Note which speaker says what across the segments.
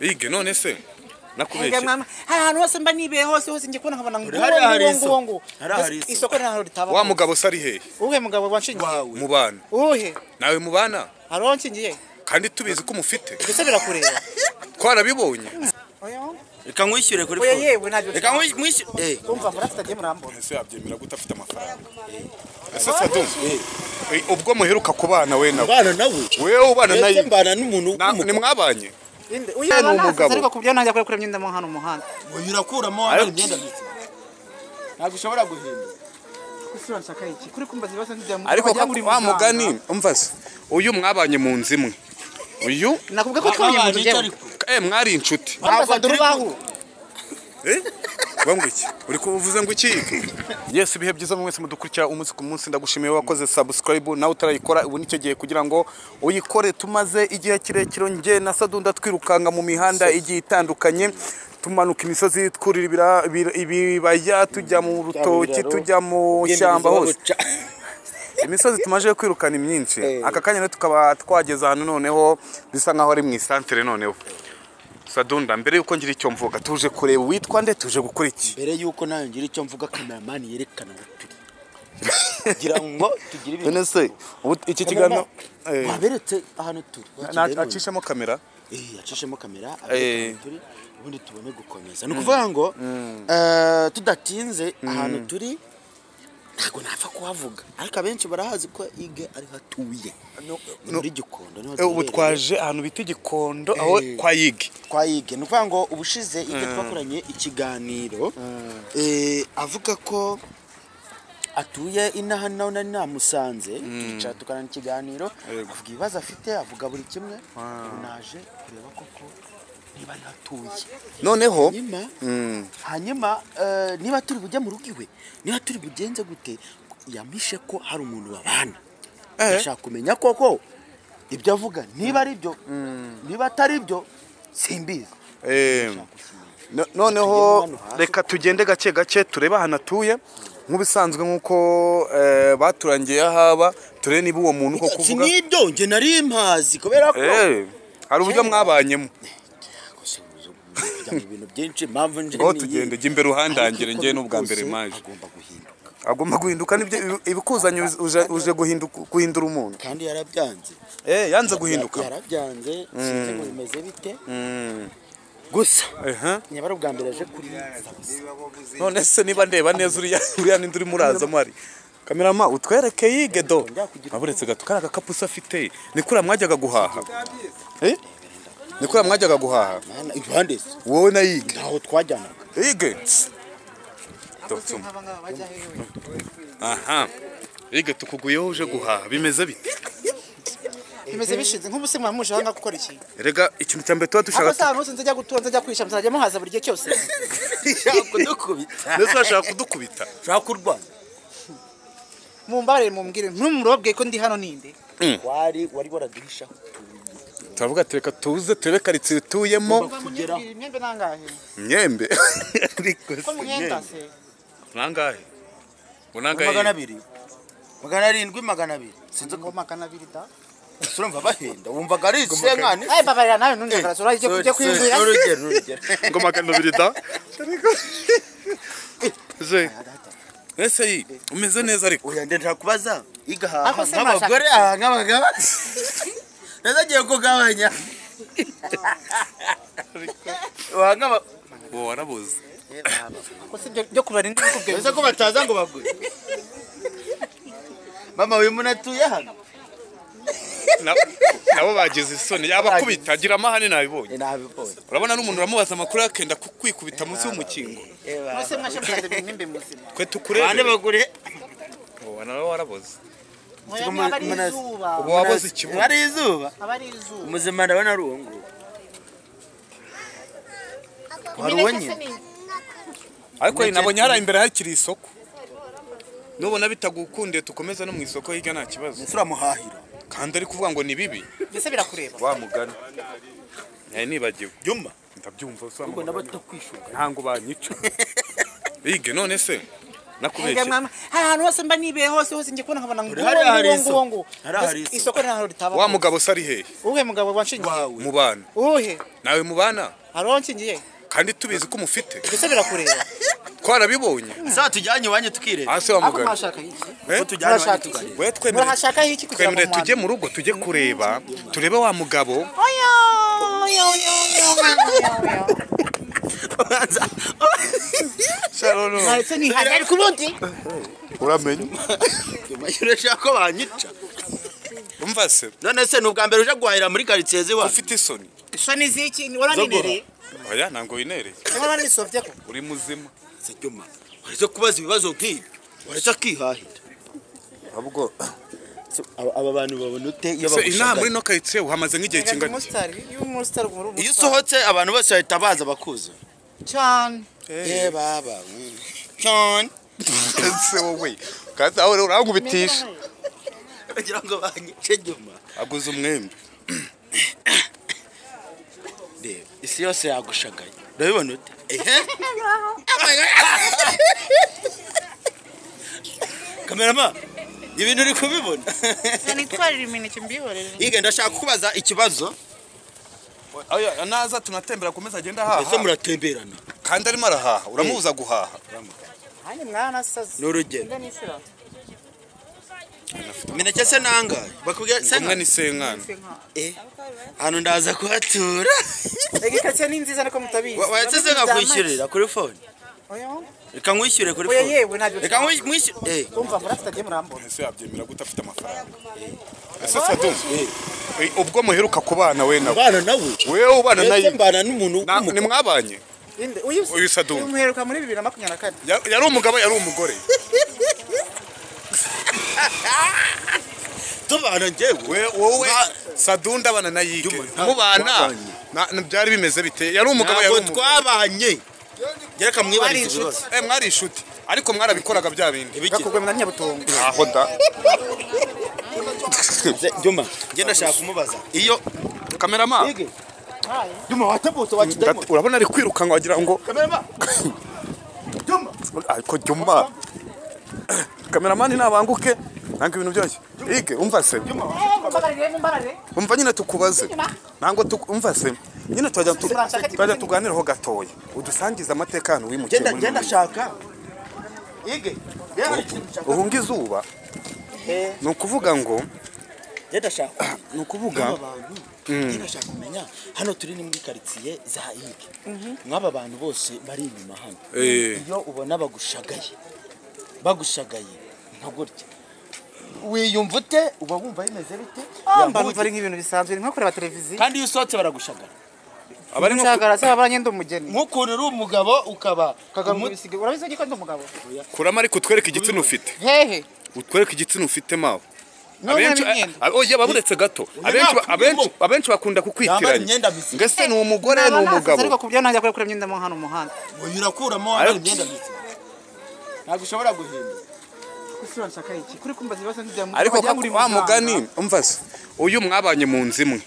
Speaker 1: Ige none se nakubeshye.
Speaker 2: Mama, hari ahantu hose mba nibe hose hose ngiye kubona nkabona ngo ngo isoko ntaho ritaba.
Speaker 1: Wa mugabo sari hehe?
Speaker 2: Uhe mugabo wanshingiye?
Speaker 1: Mubana.
Speaker 2: Uhe?
Speaker 1: Nawe mubana?
Speaker 2: Hari wanshingiye?
Speaker 1: Kandi tubizi ko mufite.
Speaker 2: Ese birakureba.
Speaker 1: Twarabibonye.
Speaker 3: Reka nkwishyure kuri phone.
Speaker 2: Oya yewe ntabyo.
Speaker 3: Reka nkwishyure.
Speaker 2: Umva murafite agiye murambona.
Speaker 1: Ese yabyemera gute afite amafaranga? Ese Sadum. Ubwo muheruka kubana we nawe.
Speaker 3: Ubana nawe?
Speaker 1: Wewe ubana naye.
Speaker 3: Ese mbana n'umuntu
Speaker 1: ni mwabanye?
Speaker 2: Inde uyu ni umugabo. Ariko kubyo nanjye akora kuri myenda mo hano muhanda.
Speaker 3: Oya urakuramo hano imyenda mike. Ntabwo ushobora guhindura.
Speaker 2: Kusura nshaka iki? Kuri kumbaza ibibazo nk'ibya mu.
Speaker 1: Ariko wa mugani umva se. Uyu mwabanye mu nzu imwe. Uyu
Speaker 2: nakubwiye ko twabanye mu nzu imwe.
Speaker 1: Mwari inshuti.
Speaker 2: Ntabwo turubaho.
Speaker 1: Bangwe iki? Uri kuvuze ngo iki? Yes, ibihe byiza mwese mudukurikira umunsi ku munsi, ndagushimiye wakoze subscribe nawe utarayikora ubu nicyo gihe kugira ngo uyikore. Tumaze igihe kirekire nge na Sadunda twirukanga mu mihanda igiye itandukanye, tumanuka imisozi twurira ibibaya, tujya mu rutoki, tujya mu shyamba hose. Imisozi tumaje kwirukana imyinshi. Aka kanya tukaba twageze ahantu noneho bisa nkaho ari mu isantere noneho. Sadunda, mbere yuko ngira icyo mvuga tuje kureba witwa nde, tuje gukora iki?
Speaker 3: Mbere yuko nayo ngira icyo mvuga cameraman yerekana ngo turi kugira ngo tugire ibintu.
Speaker 1: None se iki kiganiro
Speaker 3: waberetse ahantu turi
Speaker 1: acishamo kamera?
Speaker 3: Acishamo kamera abereka turi ubundi tubone gukomeza. Ni ukuvuga ngo tudatinze ahantu turi ntago napfa kuhavuga, ariko abenshi barahazi ko Ige ari hatuye muri Gikondo.
Speaker 1: Niho ubu twaje ahantu bita Gikondo aho kwa Ige.
Speaker 3: Kwa Ige ni ukuvuga ngo ubushize Ige twakoranye ikiganiro avuga ko atuye inaha naho nari namusanze, twicara tukarana ikiganiro, avuga ibibazo afite, avuga buri kimwe. Naje kureba koko niba hatuye.
Speaker 1: Noneho
Speaker 3: hanyuma niba turi bujya mu rugo iwe, niba turi bugenze gute, yamishe ko hari umuntu babana. Ndashaka kumenya koko ibyo avuga niba ari byo, niba atari byo simbizi.
Speaker 1: Noneho reka tugende gake gake turebe ahantu atuye nk'ubisanzwe nk'uko baturangiye ahaba, turebe niba uwo muntu koko kuvuga.
Speaker 3: Sinibyo nge nari mpazi kubera ko
Speaker 1: hari uburyo mwabanyemo.
Speaker 3: Ibintu byinshi impamvu nje
Speaker 1: ngo tugende jya imbere uhandangire nge n'ubwa mbere maje. Agomba guhinduka nibyo ibikuzanye uje guhindura umuntu.
Speaker 3: Kandi yarabyanze.
Speaker 1: Yanze guhinduka.
Speaker 3: Yarabyanze sinzi ngo bimeze bite. Gusa niba ari ubwa mbere aje kuri.
Speaker 1: None se niba ndeba neza uriya ninde uri muraza mwari. Kamerama utwereke Yige do. Aburetse gato kara gakapusa afite ni kura mwajyaga guhaha. Ni kura mwajyaga guhaha.
Speaker 3: Impande
Speaker 1: wowe na Yige
Speaker 3: ntaho twajyanaga.
Speaker 1: Yige. Aha. Yige tukuguyeho uje guhaha bimeze bite?
Speaker 2: Bimeze bishize nk'ubu se mwamuje hanga gukora iki?
Speaker 1: Erega ikintu cya mbere tuba dushaka.
Speaker 2: Ako saa hose nzajya gutura nzajya kwisha muzajya muhaza buri gihe cyose.
Speaker 3: Shaka kudukubita.
Speaker 1: Ndetse ashaka kudukubita.
Speaker 3: Shaka kurwana.
Speaker 2: Mumbarire mumbwire ntumurobwe ko ndi hano ninde?
Speaker 3: Wari waraduhisha.
Speaker 1: Turavuga tureka tuze turebe karitsiye utuyemo.
Speaker 2: Imyembe nangahe?
Speaker 1: Imyembe.
Speaker 2: Ko mwenda se?
Speaker 1: Nangahe? Unangahe?
Speaker 3: 200. 700 200.
Speaker 2: Sinzi ko 200 da.
Speaker 3: Urumva bahenda wumvaga ari senkani.
Speaker 2: Ay babarira nawe ntunjye sura ije kujya kwiyumvira.
Speaker 3: Urugero.
Speaker 1: Ngo 200 da. Ze. Ese umeze neza ariko.
Speaker 3: Oya ndenda kubaza igahaha nk'abagore nk'abagabo. Nazagiye kugabanya. Wangaba
Speaker 1: bo warabuze.
Speaker 2: Ko se byo kubarinda bikubwiye.
Speaker 3: Ese ko bataza ngo bagure. Mama uyu muntu atuye hano.
Speaker 1: Nabo bagize isoni yabakubita agira amahane nabibonye. Urabona n'umuntu uramubaza amakuru akenda kukwikubita munsi y'umukingo.
Speaker 2: Mwese mwashe musanze imyembe muzima.
Speaker 1: Kwe tukurebe.
Speaker 3: Bande bagure.
Speaker 1: Wowe nawe waraboze.
Speaker 2: Ubu
Speaker 1: waboze ikibuno.
Speaker 3: Ari izuba.
Speaker 2: Abari izuba.
Speaker 3: Muzima ndabona ari uwo nguwo. Wari uwo nyine.
Speaker 1: Ariko nabonye hari imbere hakiri isoko. Nubona bitagukunde tukomeza no mu isoko hirya nta kibazo.
Speaker 3: Ese
Speaker 1: Kandi ari kuvuga ngo ni bibi.
Speaker 2: Mbese birakureba.
Speaker 1: Wa mugani. Nari nibagiwe.
Speaker 3: Jumba.
Speaker 1: Ndabyumva usanga.
Speaker 3: Ubwo nabatakwishuka.
Speaker 1: Ntango banyica. Ige none se Nakubeshye.
Speaker 2: Hari ahantu hose mba nibe hose hose ngiye kubona nkabona ngo isoko ntaho ritaba.
Speaker 1: Wa mugabo sari hehe?
Speaker 2: Uhe mugabo wanshingiye?
Speaker 1: Mubana.
Speaker 2: Uhe?
Speaker 1: Nawe mubana?
Speaker 2: Hari wanshingiye?
Speaker 1: Kandi tubizi ko mufite.
Speaker 2: Ese birakureba.
Speaker 1: Twarabibonye.
Speaker 3: Sa tujyanye iwanyu tukireba.
Speaker 1: Ase wa mugabo.
Speaker 2: Mwashaka iki?
Speaker 3: Ko tujyanye iwanyu tukareba.
Speaker 1: We twemere.
Speaker 2: Murashaka iki kugira ngo
Speaker 1: twemere tujye mu rugo tujye kureba turebe wa mugabo.
Speaker 2: Oya oya oya oya.
Speaker 1: Sharono.
Speaker 2: Nahise nihaye ariko ubundi
Speaker 1: uramenye.
Speaker 3: Urashaka ko banyica.
Speaker 1: Umva se.
Speaker 3: None se nubwa mbere uje guhahira muri quartier ziwa.
Speaker 1: Ufite isoni.
Speaker 2: Isoni ziki? Waraninereye?
Speaker 1: Oya ntango winereye.
Speaker 2: Cyangwa wanisovye ko?
Speaker 1: Uri muzima.
Speaker 3: Se Juma. Waretse kubaza ibibazo nk'ibi. Waretse akihahira.
Speaker 1: Ahubwo
Speaker 3: aba bantu babona ute iyo
Speaker 1: bagushaka. Inaha muri no quartier uhamaze nk'igihe kingana.
Speaker 3: Iyo usohotse abantu bose bahita baza bakuza.
Speaker 2: Cyane.
Speaker 3: Eh baba. Cyane.
Speaker 1: Se wowe. Kandi aho urangubitisha.
Speaker 3: Kugira ngo banyice Juma.
Speaker 1: Aguze umwembe.
Speaker 3: Reba isi yose yagushagaye. Urabibona ute? Ehe. Kamerama, ibintu uri kubibona.
Speaker 2: Nitwarira imineke mbihorere.
Speaker 3: Yige ndashaka kubaza ikibazo.
Speaker 1: Oya naza tunatembera komeza agenda haha.
Speaker 3: Ese muratemberana?
Speaker 1: Kandi arimo arahaha, uramubuza guhaha.
Speaker 2: Hani mwana sazi.
Speaker 3: N'urugero. Imineke se nangahe? Bakubwira se
Speaker 1: umwe ni senkana.
Speaker 3: Eh. Hano ndaza kuhatura.
Speaker 2: Igikatse ni nziza nako mutabizi.
Speaker 3: Wahetse se nkakwishyurira kuri phone.
Speaker 2: Oya.
Speaker 3: Reka nkwishyure kuri phone.
Speaker 2: Oya yewe ntabyo.
Speaker 3: Reka nkwishyure. Eh.
Speaker 2: Umva murafite agiye murambona.
Speaker 1: Ese yabyemera gute afite amafaranga? Ese Sadum. Ubwo muheruka kubana we nawe.
Speaker 3: Ubana nawe.
Speaker 1: Wewe ubana naye.
Speaker 3: Ese mbana n'umuntu
Speaker 1: ni mwabanye. Uyu Sadum.
Speaker 2: Umuheruka muri 2024.
Speaker 1: Yari umugabo yari umugore.
Speaker 3: Tubana njyewe
Speaker 1: wowe Sadunda bana na Yige mubana byari bimeze bite? Yari umugabo yari umugore.
Speaker 3: Twabanye. Gereka mwibarize ibibazo.
Speaker 1: Mwari inshuti ariko mwarabikoraga bya bindi.
Speaker 2: Gakogwe na Nyabutongo.
Speaker 1: Aho da.
Speaker 3: Juma, nge ndashaka kumubaza. Iyo
Speaker 1: kamerama.
Speaker 3: Juma watabutse wakidemo.
Speaker 1: Urabona ari kwirukanka wagira ngo
Speaker 3: kamerama. Juma.
Speaker 1: Ariko Juma. Kameramani nabanguke ntango ibintu byose. Ige umva se. Umva nyine tukubaze. Ntango umva se. Nyine twajya tuganiraho gatoya. Udusangiza amateka hano wimukiye muri.
Speaker 3: Genda shaka. Ige.
Speaker 1: Uhunga izuba. Ni ukuvuga ngo
Speaker 3: genda shaka.
Speaker 1: Ni ukuvuga
Speaker 3: genda shaka kumenya hano turi ni muri quartier za Ige. Mwaba bantu bose bari inyuma hano. Iyo ubona bagushagaye. Bagushagaye nka gutya. Wiyumva ute? Uba wumva bimeze bite?
Speaker 2: Mba ari nk'ibintu bisanzwe nko kureba televiziyo.
Speaker 3: Kandi iyo usohotse baragushagara.
Speaker 1: Abari nko
Speaker 2: gushagara se abanye ndi umugeni.
Speaker 3: Nk'ukuntu uri umugabo ukaba
Speaker 2: kagabisiga. Urabizi ko ndi umugabo?
Speaker 1: Kurama ariko utwereke igitsina ufite.
Speaker 2: Hehe.
Speaker 1: Utwereke igitsina ufite mawe. Abenshi oya baburetse gato. Abenshi bakunda kukwitiranya. Ngese ni umugore ni umugabo.
Speaker 2: Ariko kubyo nanjye akora imyenda mo hano muhanda.
Speaker 3: Oya urakuramo wambaye imyenda mizima. Ntabwo ushobora guhindura.
Speaker 1: Ariko wa mugani umva se uyu mwabanye mu nzu imwe.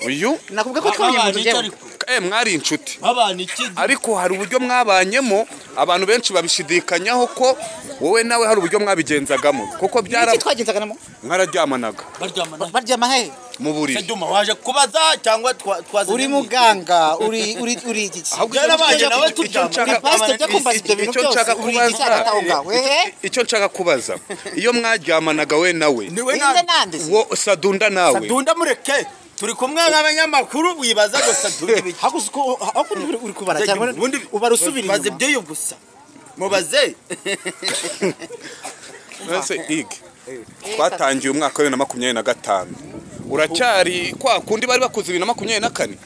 Speaker 1: Uyu
Speaker 2: nakubwiye ko twabanye mu nzu njyewe.
Speaker 1: Mwari inshuti.
Speaker 3: Babana iki?
Speaker 1: Ariko hari uburyo mwabanyemo abantu benshi babishidikanyaho ko wowe nawe hari uburyo mwabigenzagamo kuko byara
Speaker 2: Iki twagenzagamo?
Speaker 1: Mwararyamanaga.
Speaker 2: Baryama he?
Speaker 1: Mu buriri.
Speaker 3: Juma waje kubaza cyangwa twaza
Speaker 2: uri muganga uri uri uri iki?
Speaker 1: Icyo nshaka kubaza iyo mwaryamanaga we nawe wo Sadunda nawe
Speaker 3: Sadunda mureke turi kumwe n'abanyamakuru wibaza ngo Sadunda ibiki
Speaker 2: hakuzuko uri kubara cyangwa ubara usubira
Speaker 3: inyuma baze byo gusa mubaze
Speaker 1: nase ig twatangiye umwaka wa 2025 uracyari kwa kundi bari bakuze 2024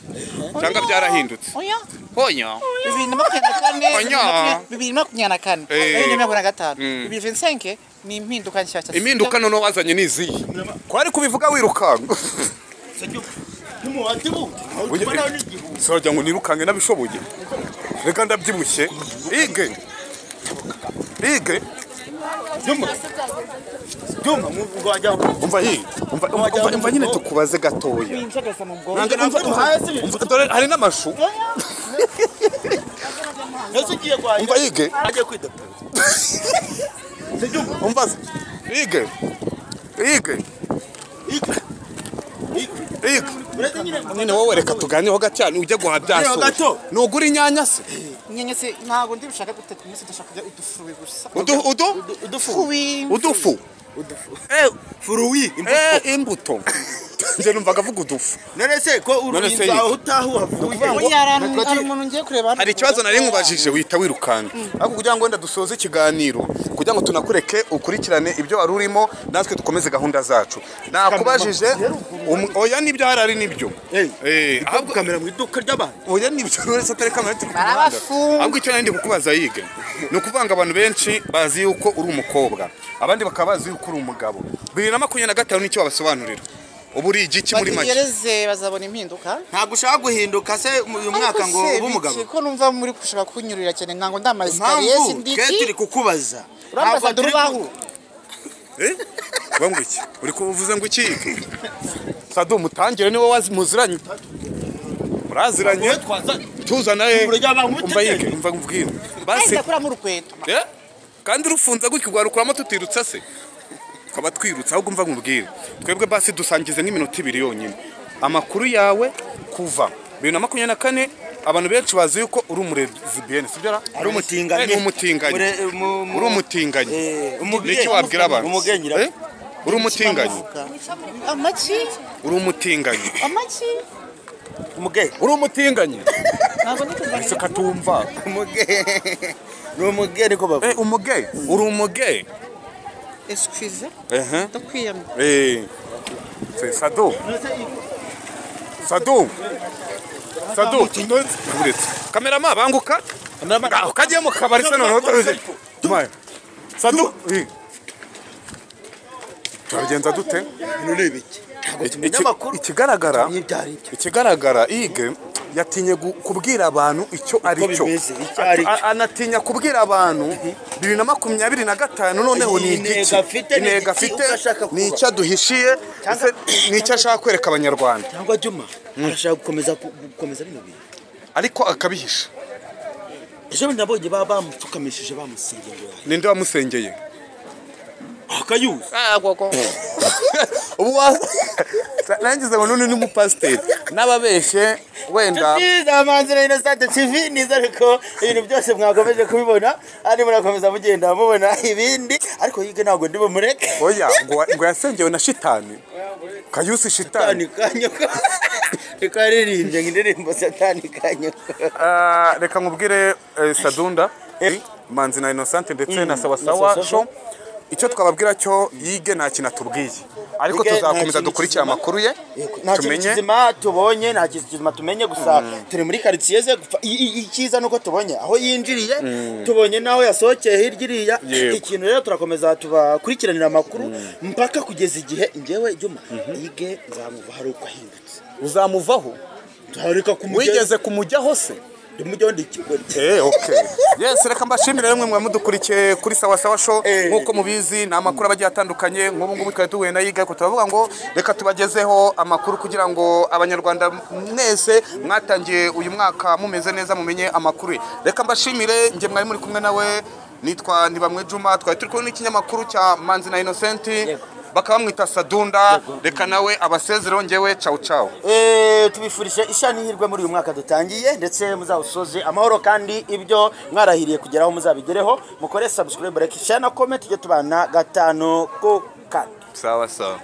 Speaker 1: cyangwa byarahindutse?
Speaker 2: Oya
Speaker 1: oya
Speaker 2: 2024 2024 2025 2025 ni impinduka nshyashya.
Speaker 1: Impinduka none wazanye niziye kwari kubivuga wirukanka. Sojya ngo nirukange nabishoboye. Reka ndabyibushye. Ige. Ige.
Speaker 3: Juma. Juma ngwajya.
Speaker 1: Umva yi. Umva nyine tukubaze gatoya. Umva hari n'amashu.
Speaker 3: Nasugiye kwa.
Speaker 1: Umva yige.
Speaker 3: Agiye kwidapfa.
Speaker 1: Umva Ige. Ige. Ige. Nyine wowe reka tuganireho gato ujye guha byaso. Nugura inyanya se?
Speaker 2: Inyanya se ntago ndi bushaka guteka umunsi ndashaka kurya udufuwi gusa.
Speaker 1: Udufu. Udufu.
Speaker 3: Furuwi
Speaker 1: imbuto. Nje numvaga avuga udufu.
Speaker 3: None se ko uruhinja aho utahu havuye.
Speaker 2: Hari umuntu ngiye kureba.
Speaker 1: Hari ikibazo nari nkubajije wita wirukanga. Ariko kugira ngo wenda dusoze ikiganiro kugira ngo tunakureke ukurikirane ibyo wari urimo natwe dukomeze gahunda zacu. Nakubajije oya nibyo harari nibyo.
Speaker 3: Ahubwo kamera mu iduka ry'abantu.
Speaker 1: Oya nibyo none se atari kamera turi kumuhanda. Ahubwo icyo nari ndi kukubaza Yige. Ni ukuvanga abantu benshi bazi yuko uri umukobwa. Abandi bakaba bazi yuko uri umugabo. 2025 nicyo wabasobanurira. Ubu uri igiki muri make?
Speaker 2: Bategereze bazabona impinduka.
Speaker 3: Ntabwo ushaka guhinduka se uyu mwaka ngo ube umugabo.
Speaker 2: Ko numva muri gushaka kunyurira cyane ntango ndama escalier sindiki.
Speaker 3: Twe turi kukubaza.
Speaker 2: Urambaza durubaho.
Speaker 1: Bangwa iki? Uri kuvuze ngo iki? Sadu mutangire niwe wazi muziranye. Muraziranye. Tuzana umva Yige, umva mvubwire.
Speaker 2: Basi ndakura mu rukweto.
Speaker 1: Kandi rufunze gutyo rwarukuramo tutirutsa se. Tukaba twirutsa ahubwo umva nkubwire. Twebwe basi dusangize nk'iminota ibiri yonyine. Amakuru yawe kuva 2024 abantu benshi bazi yuko uri umurezibiyene sibyo ra?
Speaker 3: Ari umutinganyi.
Speaker 1: Umutinganyi. Uri umutinganyi. Niki wabwira abantu? Uri umutinganyi.
Speaker 2: Amaki?
Speaker 1: Uri umutinganyi.
Speaker 2: Amaki?
Speaker 3: Umuge.
Speaker 1: Uri umutinganyi.
Speaker 2: Ntabwo ndikumva.
Speaker 1: Ese katumva.
Speaker 3: Umuge. Ni umuge niko bavuga.
Speaker 1: Umuge. Uri umuge.
Speaker 2: Excuse. Ndakwiyamye.
Speaker 1: Sadu. Sadu. Sadu. Uretse. Kamerama banguka. Kagiye mu kabari se noneho utaruze. Sadu. Turabigenza dute?
Speaker 3: Nurebe iki?
Speaker 1: Ikigaragara ikigaragara Ige yatinye kubwira abantu icyo ari cyo. Anatinya kubwira abantu 2025 noneho ni igiki. Intego afite ni icyo aduhishiye ni icyo ashaka kwereka abanyarwanda.
Speaker 3: Cyangwa Juma arashaka gukomeza bino bintu.
Speaker 1: Ariko akabihisha.
Speaker 3: Ejo nabonye bamupfukamishije bamusengeye.
Speaker 1: Ninde wamusengeye?
Speaker 3: Akayuzi.
Speaker 1: Koko. Ubu nangize ngo none ni umupasiteri n'ababeshe wenda.
Speaker 3: Amanzi na Innocent TV nizere ko ibintu byose mwakomeje kubibona ari murakomeza mugenda mubona ibindi ariko Yige ntabwo ndi bumureke.
Speaker 1: Oya ngo yasengewe na shitani. Kayusi shitani
Speaker 3: kanyoka. Reka yaririmbye indirimbo satani kanyoka.
Speaker 1: Reka nkubwire Sadunda Manzi na Innocent ndetse na Sawasawa Show. Icyo twababwira cyo Yige nta kintu atubwiye ariko tuzakomeza dukurikira amakuru ye
Speaker 3: tumenye kizima tubonye nta kizima tumenye gusa turi muri quartier ze icyiza nuko tubonye aho yinjiriye tubonye naho yasohokeye hirya iriya ikintu rero turakomeza tubakurikiranira amakuru mpaka kugeza igihe njyewe Juma Yige nzamuva hari uko ahindutse.
Speaker 1: Uzamuvaho?
Speaker 3: Ntareka kumujya.
Speaker 1: Wigeze kumujyaho se? Okay. Yes, reka mbashimire rimwe mwe mudukurikiye kuri Sawasawa Show nkuko mubizi ni amakuru abagiye atandukanye nk'ubu ngubu twari duhuye na Yiga ariko turavuga ngo reka tubagezeho amakuru kugira ngo abanyarwanda mwese mwatangiye uyu mwaka mumeze neza mumenye amakuru. Reka mbashimire nge mwari muri kumwe nawe nitwa Ntibamwe Juma twari turi kumwe n'ikinyamakuru cya Manzi na Innocent bakaba mwita Sadunda. Reka nawe abasezero ngewe ciao ciao.
Speaker 3: Tubifurije ishanihirwe muri uyu mwaka dutangiye ndetse muzawusoze amahoro kandi ibyo mwarahiriye kugeraho muzabigereho. Mukore subscribe, like, share na comment tujye tubana gatanu ku kandi.
Speaker 1: Sawa sawa.